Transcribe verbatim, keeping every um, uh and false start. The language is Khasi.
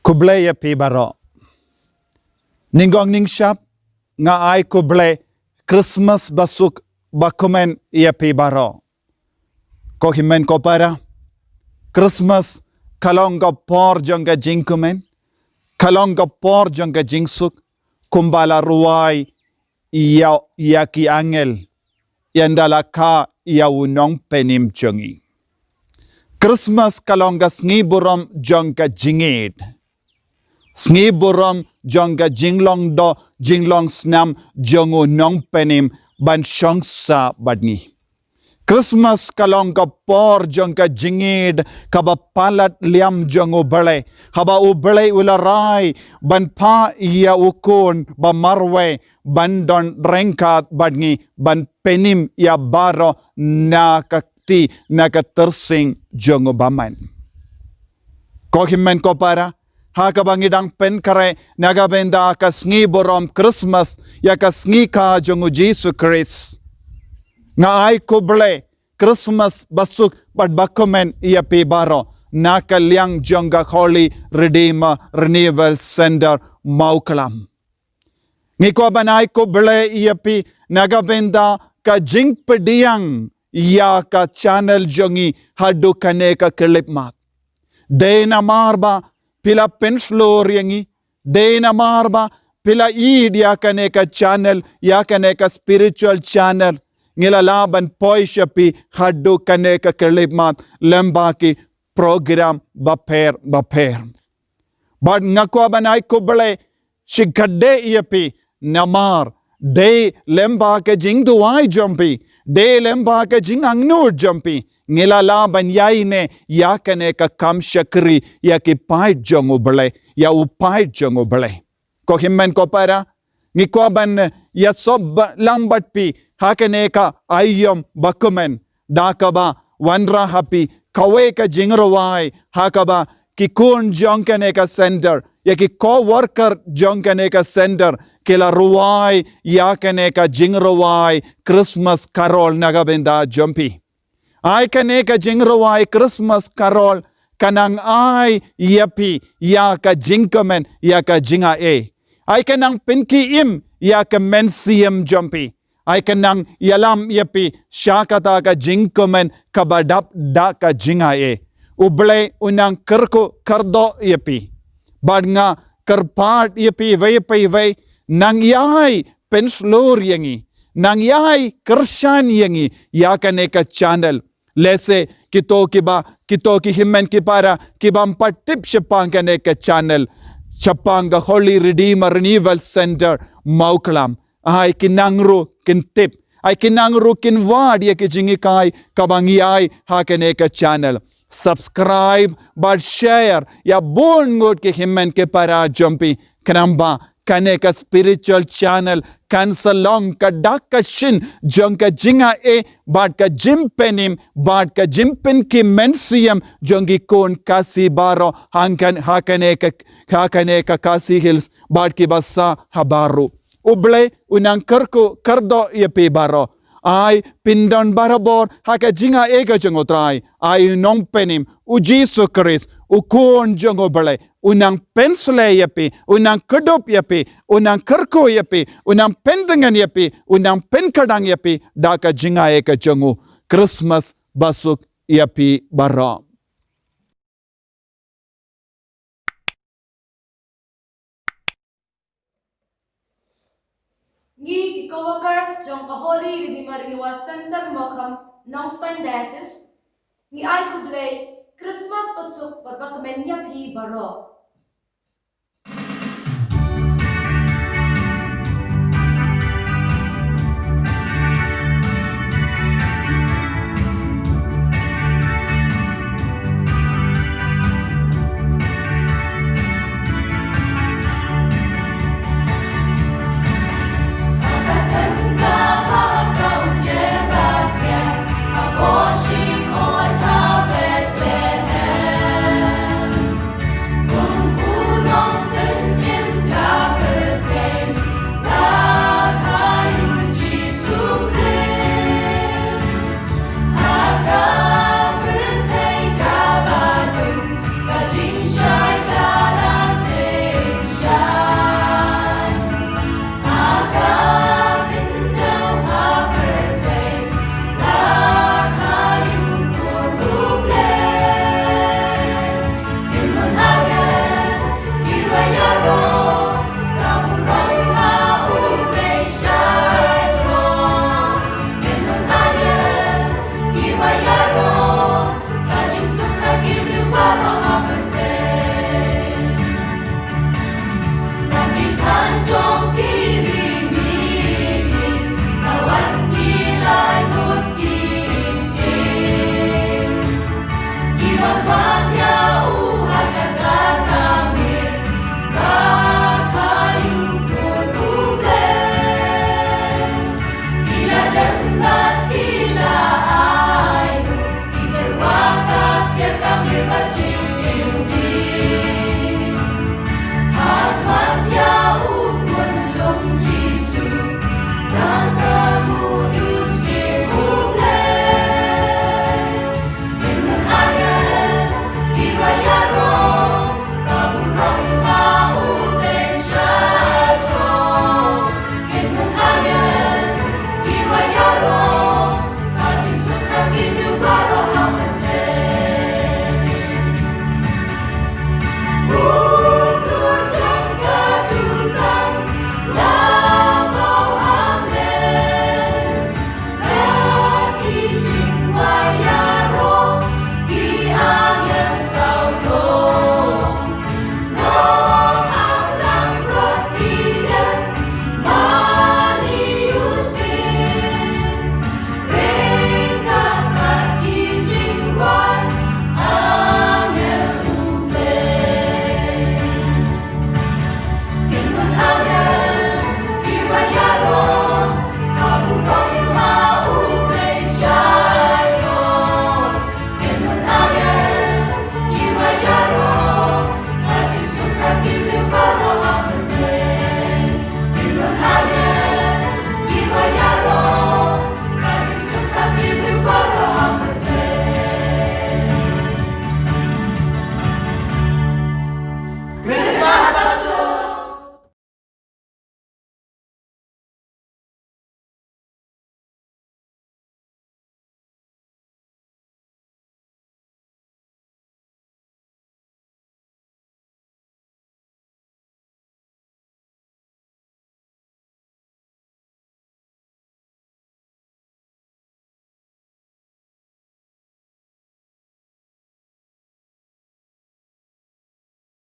Khublei ïa phi baroh. Nyngkong nyngshap nga ai khublei Christmas basuk bakmen ïa phi baroh. Ko hynmen ko para, Christmas ka long ka por jong ka jingkmen, ka long ka por jong ka jingsuk, kumba la rwai ïa, ïa ki angel, ynda la kha ïa u nongpynim jong ngi. Christmas ka long ka sngi burom jong ka jingïeid. Sngi burom jong ka jinglong doh, jinglong snam jong u nongpynim ban shong sah bad ngi. Christmas ka long ka por jong ka jingïeid kaba palat liam jong U Blei. Haba U Blei u la rai ban phah ïa u khun ba marwei ban don ryngkat bad ngi, ban pynim ïa baroh na ka kti, na ka tyrsing jong u bymman. Ko hynmen ko para, ha kaba ngi dang pynkhreh na ka bynta ka sngi burom Christmas ïa ka sngi kha jong U Jisu Khrist, nga ai khublei Christmas basuk bad bakmen ïa phi baroh na ka liang jong ka Holy Redeemer Renewal Center Mawklam. Ngi kwah ban ai khublei ïa phi na ka bynta ka jingpdiang ïa ka channel jong ngi haduh kane ka khyllipmat. Dei namar ba phi la pynshlur ïa ngi, dei namar ba phi la ïeid ïa kane ka channel, ïa kane ka spiritual channel, ngi la lah ban poi sha phi haduh kane ka khyllipmat lyngba ki program bapher bapher. Bad nga kwah ban ai khublei shikatdei ïa phi namar dei lyngba ka jingduwai jong phi, dei lyngba ka jingangnud jong phi, ngi la lah ban ïaineh ïa kane ka kam shakri ïa ki paid jong U Blei, ïa u paid jong U Blei. Ko hynmen ko para, ngi kwah ban ïasop ba-, lang bad phi ha kane ka aïom bakmen, da kaba wanrah ha phi kawei ka jingrwai ha kaba ki khun jong kane ka center, ïa ki co-worker jong kane ka center, ki la rwai ïa kane ka jingrwai Christmas Carol na ka bynta jong phi. Ai kane ka jingrwai Christmas Carol ka nang ai ïa phi ïa ka jingkmen, ïa ka jingaiei. Ai ka nang pynkhie im ïa ka mynsiem jong phi. Ai ka nang ïalam ïa phi sha kata ka jingkmen kaba dap da ka jingaiei. U Blei u nang kyrkhu kyrdoh ïa phi. Bad nga kyrpad ïa phi iwei pa iwei, nang ïai pynshlur ïa ngi, nang ïai kyrshan ïa ngi ïa kane ka channel. Lehse kito kiba, kito ki hynmen ki para kiba ym pat tip shaphang kane ka channel, shaphang ka Holy Redeemer Renewal Center Mawklam, ai ki nang ruh kin tip, ai ki nang ruh kin wad ïa ki jinghikai kaba ngi ai ha kane ka channel. Subscribe bad share ïa bun ngut ki hynmen ki para jong phi, khnang ba kane ka spiritual channel kan sa long ka dak ka shin jong ka jingaiei bad ka jingpynim bad ka jingpynkhie mynsiem jong ki khun Khasi baroh, hangkan ha kane ka, ha kane ka Khasi Hills bad kiba sah ha baroh. U Blei u nang kyrkhu kyrdoh ïa phi baroh. Ai phin don barabor ha ka jingaiei ka jong U Trai. Ai u nongpynim, U Jisu Khrist, u Khun jong U Blei, u nang pynsleh ïa phi, u nang kdup ïa phi, u nang kyrkhu ïa phi, u nang pyntngen ïa phi, u nang pynkdang ïa phi da ka jingaiei ka jong u. Christmas basuk ïa phi baroh. Ngi ki co-workers jong ka Holy Redeemer Renewal Center Mawklam, Nongstoiñ Diocese, ngi ai khublei Christmas basuk bad bakmen ïa phi baroh.